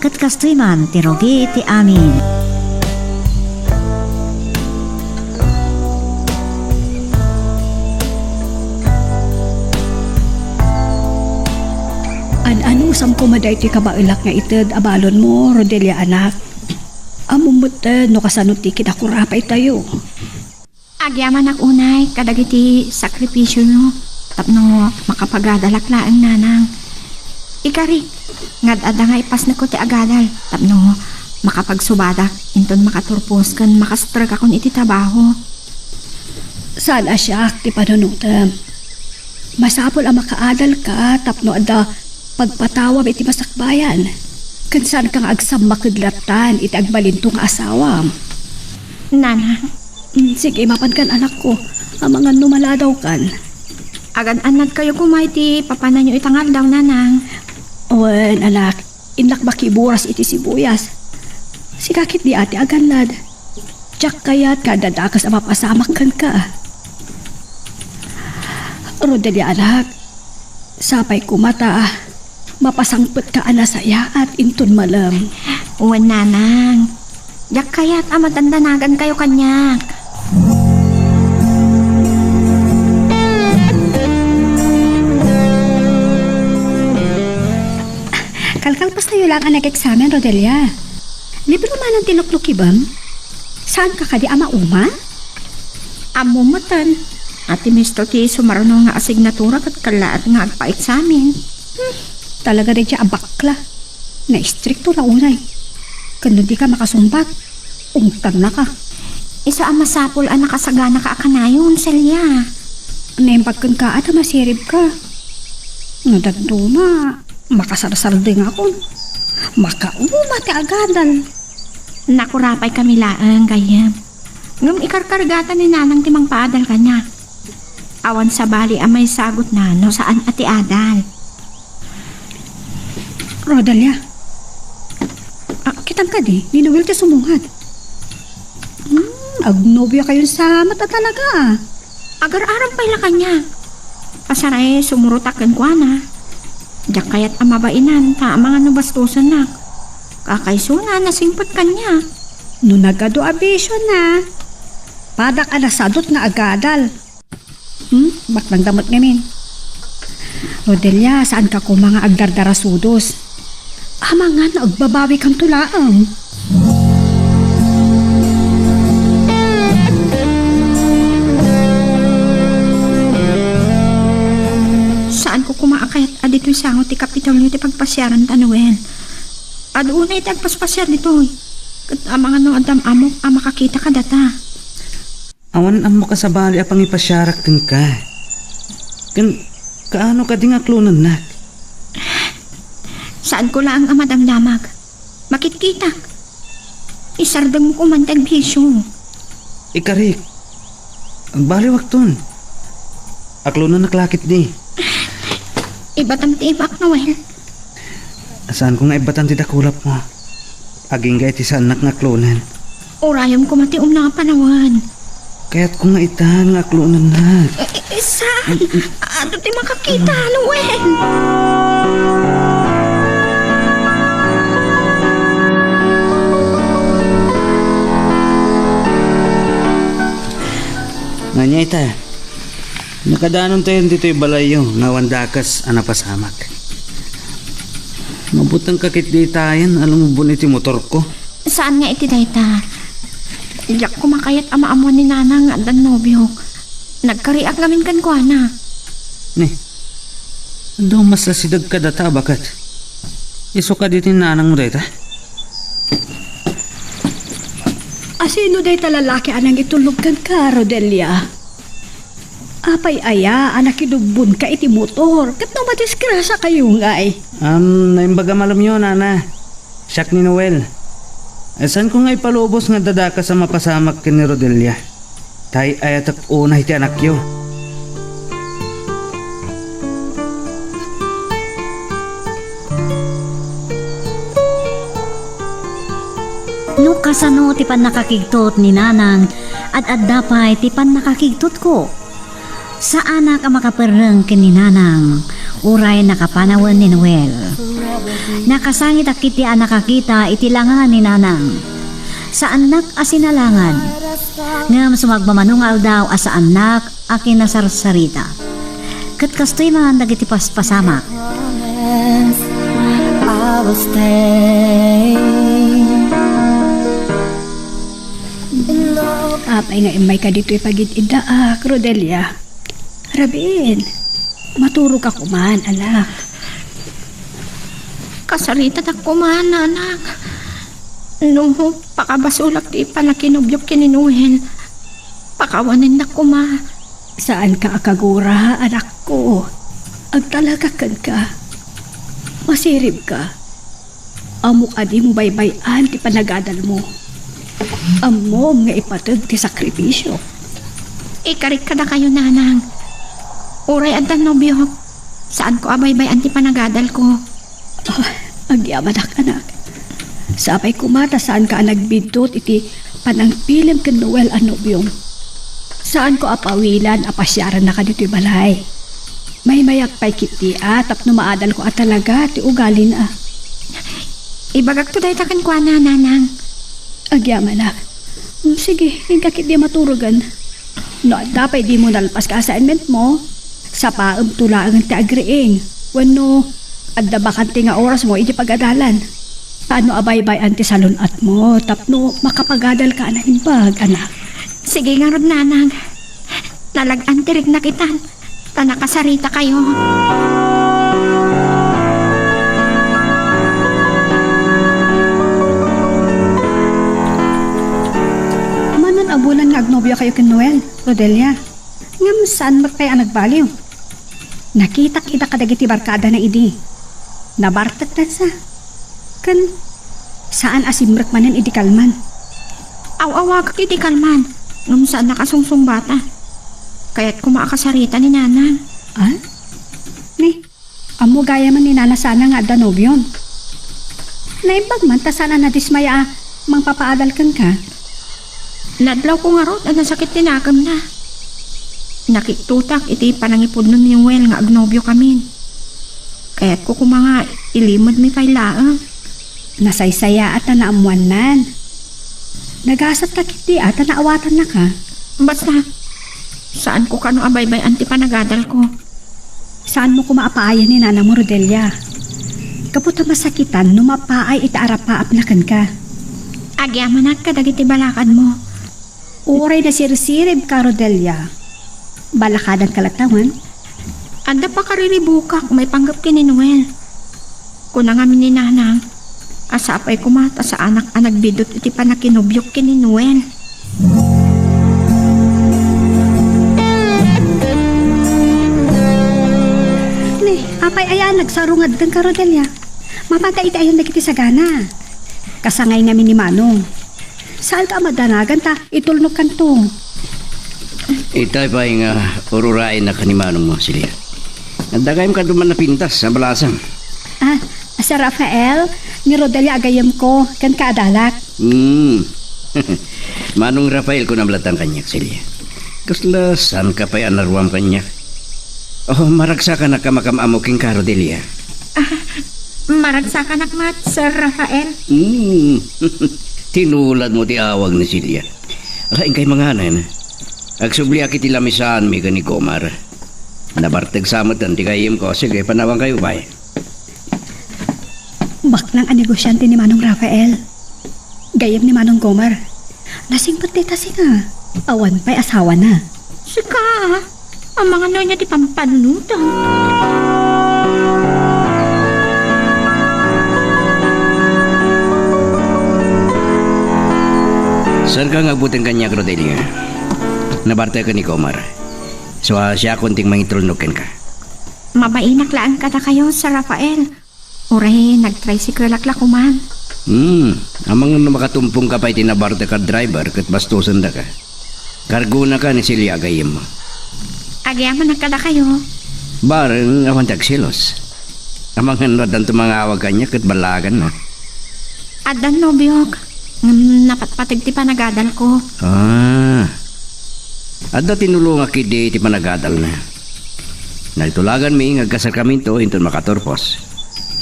ket kastoy man ti rugi ti amin. An-anusam koma daytoy kabaelak nga ited a balonmo, Rodelia, anak. Ammom metten no kasano ti kinakurapaytayo. Agyamanak unay kadagiti sakripisioyo tapno makapagadalak laeng, nanang. Ikarik, nga ad-adda nga ipasnekko ti agadal tapno makapagsubadak inton makaturpos ken makastrekakon iti trabaho. Saan a siak ti panunotem. Masapul a makaadalka tapno adda pagpatawam iti masakbayan. Ken saanka nga agsammaked lattan iti agbalinto nga asawam. Nanang. Mm, sige, mapankan, anakko. Amangan no maladawkan. Agan-annadkayo koma iti papananyo ita nga aldaw, nanang. Wen, anak, innak makiburas iti sibuyas. Sika ketdi a ti agannad. Diak kayat nga adda dakes a mapasamak kenka. Rodelia, anak, sapay koma ta mapasangpetka a nasayaat inton malem. Wen, nanang. Diak kayat a madandanagankayo kaniak. Kalkalpastayo laeng a nag-eksamen, Rodelia. Libro manen ti luklukibem? Saanka kadi a mauma? Ammom metten a ti Mister ti sumaruno nga asignatura ket kallaat nga agpaeksamen. Talaga daydiay a bakla. Naistrikto na unay. Ken no dika makasungbat, ungtannaka. Isu a masapul a nakasaganaka a kanayon, Celia. Naimbag kenka a ta masiribka. No dadduma, makasarsardengakon. Makauma ti agadal. Nakurapay kami laeng, gayyem. Ngem ikarkargatan ni Nanang ti mangpaadal kaniak. Awan sabali a maisagutna no saan a ti adal. Rodelia, ah, kitam kadi, ni Noel ti sumungad. Hmm, agnobio kayon sa met a talaga, ah. Agar-aram pay la kaniak. Pasaray, sumurotak kenkuana. Diak kayat a mabainan, ta amangan no bastosennak. Kakaisuna, nasingpet kaniak. No nagadu a bisio na, padak a nasadut nga agadal. Hmm? Baknang damot ngamin. Rodelia, saan ka koma nga agdardarasudos? Amangan no agbabawi kanto laeng. Saan ko koma a kayat a ditoy sango ti Kapitolyo ti pagpasiaran ta, Noel. Adu unay ti agpaspasiar ditoy. Ket amangan no adda am-ammok a makakita kadata. Awan ammok a sabali a pangipasiarak kenka. Ken kaano kadi nga aklonennak? Saan ko laeng a madamdamag. Makitkitak. Isardengmo koman ti agbisio. Ikarik. Agbaliwakton. Aklonennak la ketdi. Ibatam ti imak, Noel. Saanko nga ibbatan ti dakulapmo. Agingga iti saannak nga aklonen. Urayem koma ti umno a panawen. Kayatko nga itan nga aklonennak. Eh, eh, saan? Adu ti makakita, Noel. Ania ita? Nakadanontayon ditoy balayyo nga awan dakes a napasamak. Mabutengka ketdi itayen a lumubon iti motorko. Saan nga iti dayta? Diak koma kayat a maammuan ni Nanang nga addan nobiok. Nagkariak ngamin kenkuana. Ni, adu masasideg kadata a baket. Isu kadi ti nanangmo dayta? Asino dayta lalaki a nangitulnog kenka, Rodelia? Apay aya a nakidubbonka iti motor ket no madisgrasiakayo ngay? Am, naimbag a malem, nana. Siak ni Noel. Saanko nga ipalubos nga adda dakes a mapasamak ken ni Rodelia. Ta ay-ayatek unay ti anakyo. No kasano ti pannakakigtot ni Nanang, ad-adda pay ti pannakakigtotko. Saanak a makaperreng ken ni Nanang, uray nakapanawen ni Noel. Nakasangitak iti a nakakita iti langa ni Nanang. Saannak a sinalangan. Ngem sumagmamano nga aldaw a saannak a kinasarsarita. Ket kastoy man dagiti paspasamak. Apay nga immayka ditoy pagid-iddaak, Rodelia? Rabiin, maturoka koman, anak. Kasaritatak koman, anak. No pakabasolak ti pannakinobiok ken ni Noel, pakawanennak koma. Saanka a kagura, anakko. Agtalekak kenka. Masiribka. Ammok a dimo baybay-an ti panagadalmo. Ammom nga ipateg ti sakripisiok. Ikarik kadakayo, Nanang. Uray addan nobiok, saanko a baybay-an ti panagadalko. Ah, agyamanak, anak. Sapay koma ta saanka a nagbiddut iti panangpilim ken Noel a nobiom. Saanko a pawilan a pasiarannaka ditoy balay. Maymayak pay ketdi a tapno maadalko a talaga ti ugalina. Ibagakto dayta kenkuana, Nanang. Agyamanak. Mm, sige, inka ketdi a maturogen. No adda pay dimo nalpas nga assignmentmo, sapaemto laengen ti agriing. Wenno, adda bakante nga orasmo iti pagadalan. Tano a baybay-an ti salun-atmo tapno makapagadalka a naimbag, anak. Sige ngarud, Nanang. Nalag-an ti riknak itan, ta nakasaritakayo. Nobio kayo ken Noel, Rodelia. Ngem saan met pay a nagbaliw. Nakitak ida kadagiti barkadana idi. Nabarteknasa. Ken saan a simrek manen idi kalman. Aw-awagak idi kalman, ngem saan a kasungsungbatan. Kayat koma a kasarita ni Nanang. Ah? Ni, ammo gayamen ni Nana sana nga adda nobiom. Naimbag man ta saan a nadismaya a mangpapaadal kenka. Nadlaw ko ngarud a nasakit ti nakemna. Nakittotak iti panangipudno ni Noel nga agnobio kamin. Kayatko koma nga ilimedmi pay laeng. Nasaysayaat ta naammoannan. Nagasatka ketdi a ta naawatannaka. Basta, saanko kano a baybay-an ti panagadalko. Saanmo koma a paayen ni nanangmo, Rodelia. Gapu ta masakitan no mapaay iti arapaapna kenka. Agyamanak kadagiti balakadmo. Uray nasirsiribka, Rodelia. Balakadanka latta wen? Adda pakariribukak maipanggep ken ni Noel. Kuna ngamin ni Nanang a sapay koma ta saanak a nagbiddut iti pannakinobiok ken ni Noel. Ni, apay aya a nagsarungad kenka, Rodelia? Mapanta iti ayan dagiti sagana. Kasangay ngamin ni Manong. Saanka a madanagan ta itulnogkanto. Itay pay nga ururayennak ni manongmo, Celia. Adda gayam kano man napintas a balasang. Ah, Sir Rafael, ni Rodelia a gayyemko, ken kaadalak. Hmm. Manong Rafael, kunam latta kaniak, Celia. Kasla saanka pay a naruam kaniak? Oh, maragsakanak a makam-ammo kenka, Rodelia. Ah, maragsakanak met, Sir Rafael. Hmm. Tinuladmo ti awag ni Celia. Ala, inkay manganen. Agsubliak iti lamisaanmi ken ni Gomar. Nabartek sa met ti gayyemko. Sige, panawankayo pay. Baknang a negosiante ni Manong Rafael. Gayyem ni Manong Gomar. Nasingpet dayta singa. Awan pay asawana. Sika, amangan no ania ti pampannuta. Saanka nga agbuteng kaniak, Rodelia. Nabartek ni Gomar. So, ah, siakon ti mangitulnog kenka. Mabainak laeng kadakayo, Sir Rafael. Uray nagtricycle-ak la koman. Hmm, amangan no makatumpongka pay ti nabartek a driver ket bastosendaka. Kargonaka ni Celia a gayyemmo. Agyamanak kadakayo. Bareng awan ti agselos. Amangan no addanto mangawag kaniak ket ballaganna. Addan nobiok, ngem napatpateg ti panagadalko. Ah. Adda tinulongak idi ti panagadalna. Nagtulaganmi nga agkasarkaminto inton makaturpos.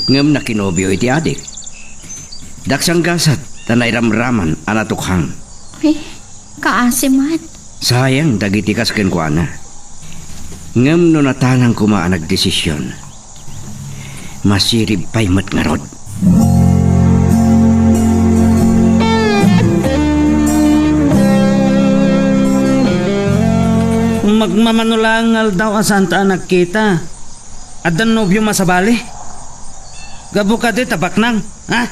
Ngem nakinobio iti adik. Daksang gasat ta nairamraman a natukhang. Eh, kaasi met. Sayang dagiti kas kenkuana. Ngem no natanang koma a nagdesision, masirib pay met ngarud. Magmamano laeng nga aldaw a saanta a nagkita. Addan nobiom a sabali? Gapu kadi ta baknang, ha?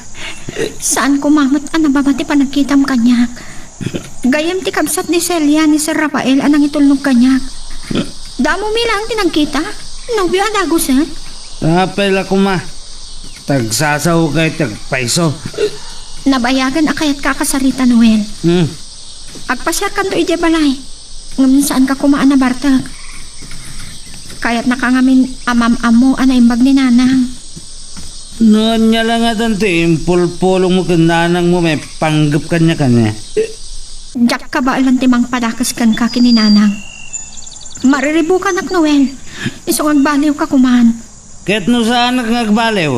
Saan koma met a nababa ti panagkitam kaniak. Gayyem ti kabsat ni Celia ni Sir Rafael a nangitulnog kaniak. Damo mi laeng ti nagkita. Nobio a dagusen. Apay la koma. Tagsasao kay tagpayso. Nabayagen a kayatka a kasarita, Noel. Hmm. Agpasiarkanto idiay balay. Ngem saanka koma a nabartek. Kayatnaka ngamin a mam-ammo a naimbag ni Nanang. No ania la ngadan ti impulpulongmo ken nanangmo maipanggep kaniak, ania? Diak kabaelan ti mangpadakes kenka ken ni Nanang. Mariribukanak, Noel. Isu nga agbaliwka koman. Ket no saanak nga agbaliw,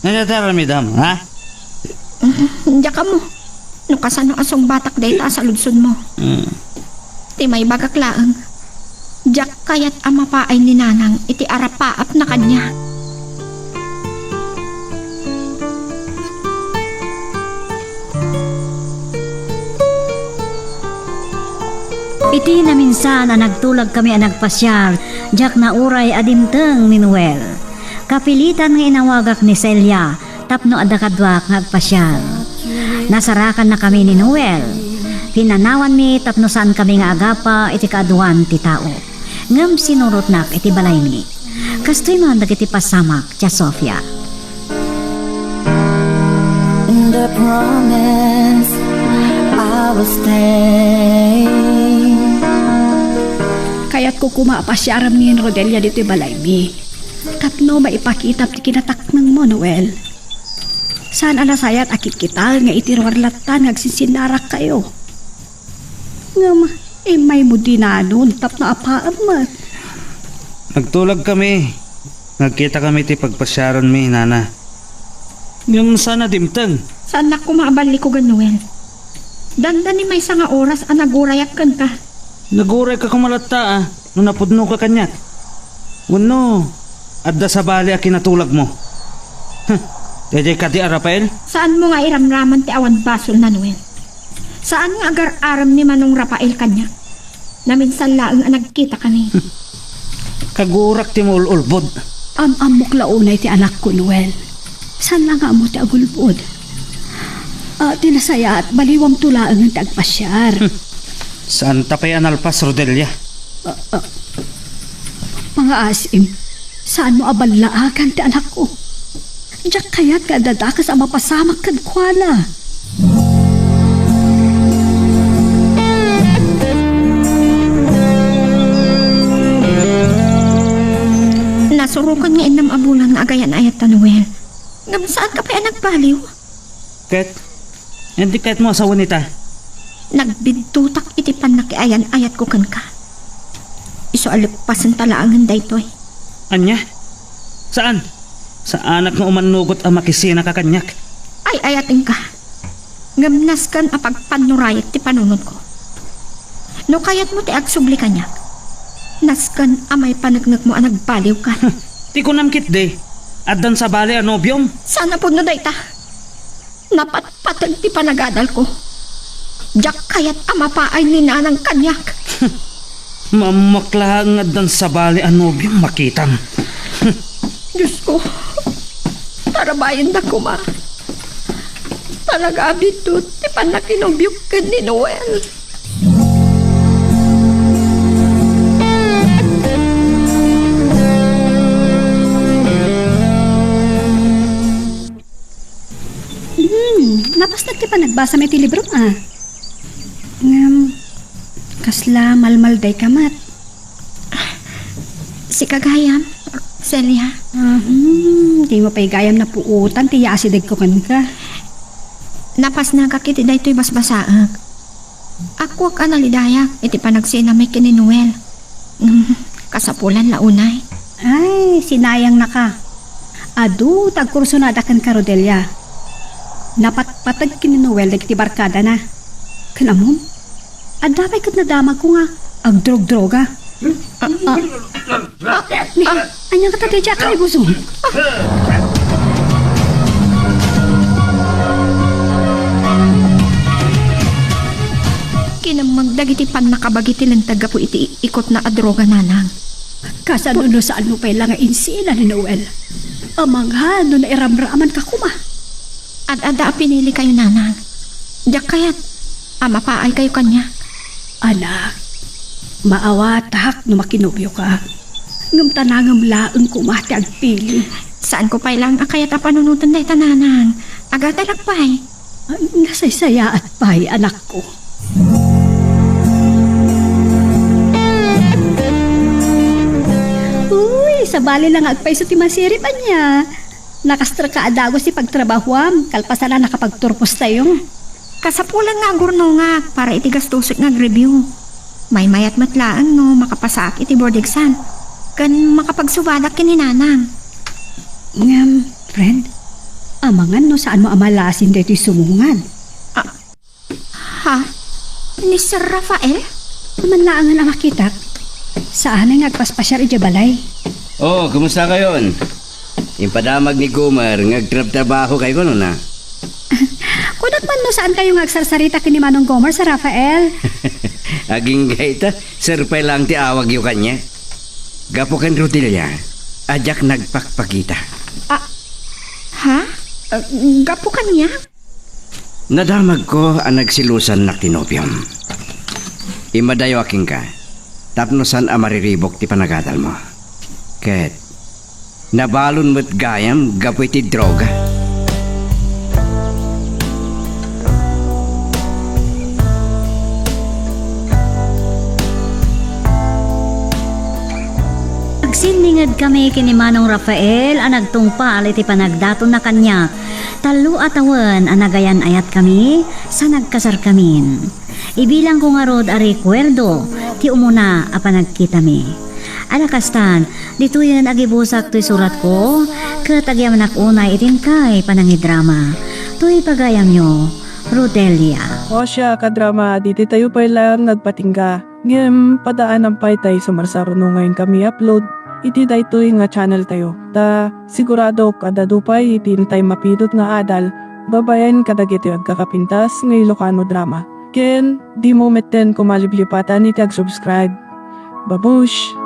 ania ti aramidem, ha? Diak ammo no kasano a sungbatak dayta a saludsodmo. Mm. Ti maibagak laeng, diak kayat a mapaay ni Nanang iti arapaapna kaniak. Iti naminsan a nagtulagkami a nagpasiar, diak nauray a dimteng ni Noel. Kapilitan nga inawagak ni Celia tapno adda kaduak nga agpasiar. Nasarakannakami ni Noel. Pinanawanmi tapno saankami nga agapa iti kaaduan ti tao, ngem sinurotnak iti balaymi. Kastoy man dagiti pasamak, Tia Sofia. The promise, I will stay. Kayatko koma a pasiarammi ni Rodelia ditoy balaymi. Tapno maipakitam ti kinataknengmo, Noel. Saan a nasayaat a kitkitaen nga iti ruar lattan nga agsinsinnarakkayo. Ngem, immaymo dinanon tapno apaem met. Nagtulagkami. Nagkitakami ti pagpasiaranmi, nana. Ngem saan a dimteng. Saannak koma a ballikugan, Noel. Dandani maysa nga oras a nagurayak kenka. Nagurayka koma latta, a, no napudnoka kaniak. Wenno, adda sabali a kinatulagmo. Huh, daydiay kadi a Rafael? Saanmo nga iramraman ti awan basolna, Noel. Saan nga agar-arem ni Manong Rafael kaniak? Naminsan laeng a nagkitakami. Kagurak ti maul-ulbod. Am-ammok la unay ti anakko, Noel. Saan la nga ammo ti agulbod. Ah, ti nasayaat, baliwamto laengen ti agpasiar. Hmm. Saanta pay a nalpas, Rodelia? Ah, ah. Pangaasim, saanmo a ballaagan ti anakko. Diak kayat nga adda dakes a mapasamak kenkuana. Nasurokan nga innem a bulan nga agayan-ayatta, Noel. Ngem saanka pay a nagbaliw? Ket, indi kayatmo a sawen ita? Nagbidduttak iti pannakiayan-ayatko kenka. Isu a leppasenta laengen daytoy. Ania? Saan? Saanak nga umannugot a makisinaka kaniak. Ay-ayatenka. Ngem nasken a pagpannurayek ti panunotko. No kayatmo ti agsubli kaniak, nasken a maipaneknekmo a nagbaliwka. Ti kunam ketdi, addan sabali a nobiom? Saan a pudno dayta. Napatpateg ti panagadalko. Diak kayat a mapaay ni Nanang kaniak. Maammoak laeng nga addan sabali a nobiom makitam. Diosko, tarabayenda koma. Talaga a biddut ti pannakinubiok ken ni Noel. Hmm, napasnek ti panagbasam iti librom, a. Ngem, kasla malmaldayka met. Sika gayam, Celia. Ahem, dimo pay gayam napuotan ti yaasidegko kenka. Napasnekak iti daytoy basbasaek. Agkuak a nalidayak iti panagsinamik ken ni Noel. Ngem, kasapulan la unay. Ay, sinayangnaka. Adu ta agkursunada kenka, Rodelia. Napatpateg ken ni Noel dagiti barkadana. Ken ammom, adda pay ket nadamagko nga agdrogdroga. Ah, ah. Ah, ni, ania ngata daydiay a kaibuso? Kinemmeg dagiti pannakabagi ti linteg gapu iti ikotna a droga, Nanang. Kasano no saanmo pay la nga insina ni Noel? Amangan no nairamramanka koma. Ad-adda a pinilikayo, Nanang. Diak kayat a mapaaykayo kaniak. Anak, maawatak no makinobioka. Ngem tanangem laeng koma ti agpili. Saanko pay laeng a kayat a panunoten dayta, Nanang. Agadalak pay. Nasaysayaat pay, anakko. Uy, sabali la nga agpayso ti masirib, ania? Nakastreka a dagus ti pagtrabahoam, kalpasan a nakapagturpostayo. Kasapulan nga agurnongak para iti gastosek nga agreview. Maymayat met laeng no makapasaak iti board exam, ken makapagsubadak ken ni Nanang. Ngem, friend, amangan no saanmo a malasin daytoy sumungan. Ah, ha? Ni Sir Rafael? Amangan laengen a makitak. Saanay nga agpaspasiar idiay balay. Oh, kumusta kayon? Impadamag ni Gomer nga agtrabtrabaho kayo, kunana. Kunak man no saan kayo nga agsarsarita ken ni Manong Gomer, Sir Rafael? Agingga ita, sir pay laeng ti awagyo kaniak. Gapu ken Rodelia, a diak nagpakpakita. Ah, ha? Ah, gapu kaniak? Nadamagko a nagselosannak ti nobiom. Immadayo a kenka, tapno saan a mariribuk ti panagadalmo. Ket nabalon met gayam gapu iti droga. Agsinningedkami ken ni Manong Rafael a nagtungpal iti panagdatonna kaniak. Tallo a tawen a nagayan-ayatkami sa nagkasarkamin. Ibilangko ngarud a rekuerdo ti umuna a panagkitami. Ala kastan, ditoyen agibusak toy suratko, ket agyamanak unay iti inkay panangidrama. Toy pagayamyo, Rodelia. O siya, kadrama, ditoy tayo pay laeng nagpatingga. Ngem, padaanam pay tay sumarsaruno nga inkami upload iti daytoy nga channel tayo. Ta, siguradok a dadu pay iti intay mapidut nga adal babaen kadagiti agkakapintas nga Ilocano drama. Ken, dimo metten koma liplipatan iti ag-subscribe. Babush!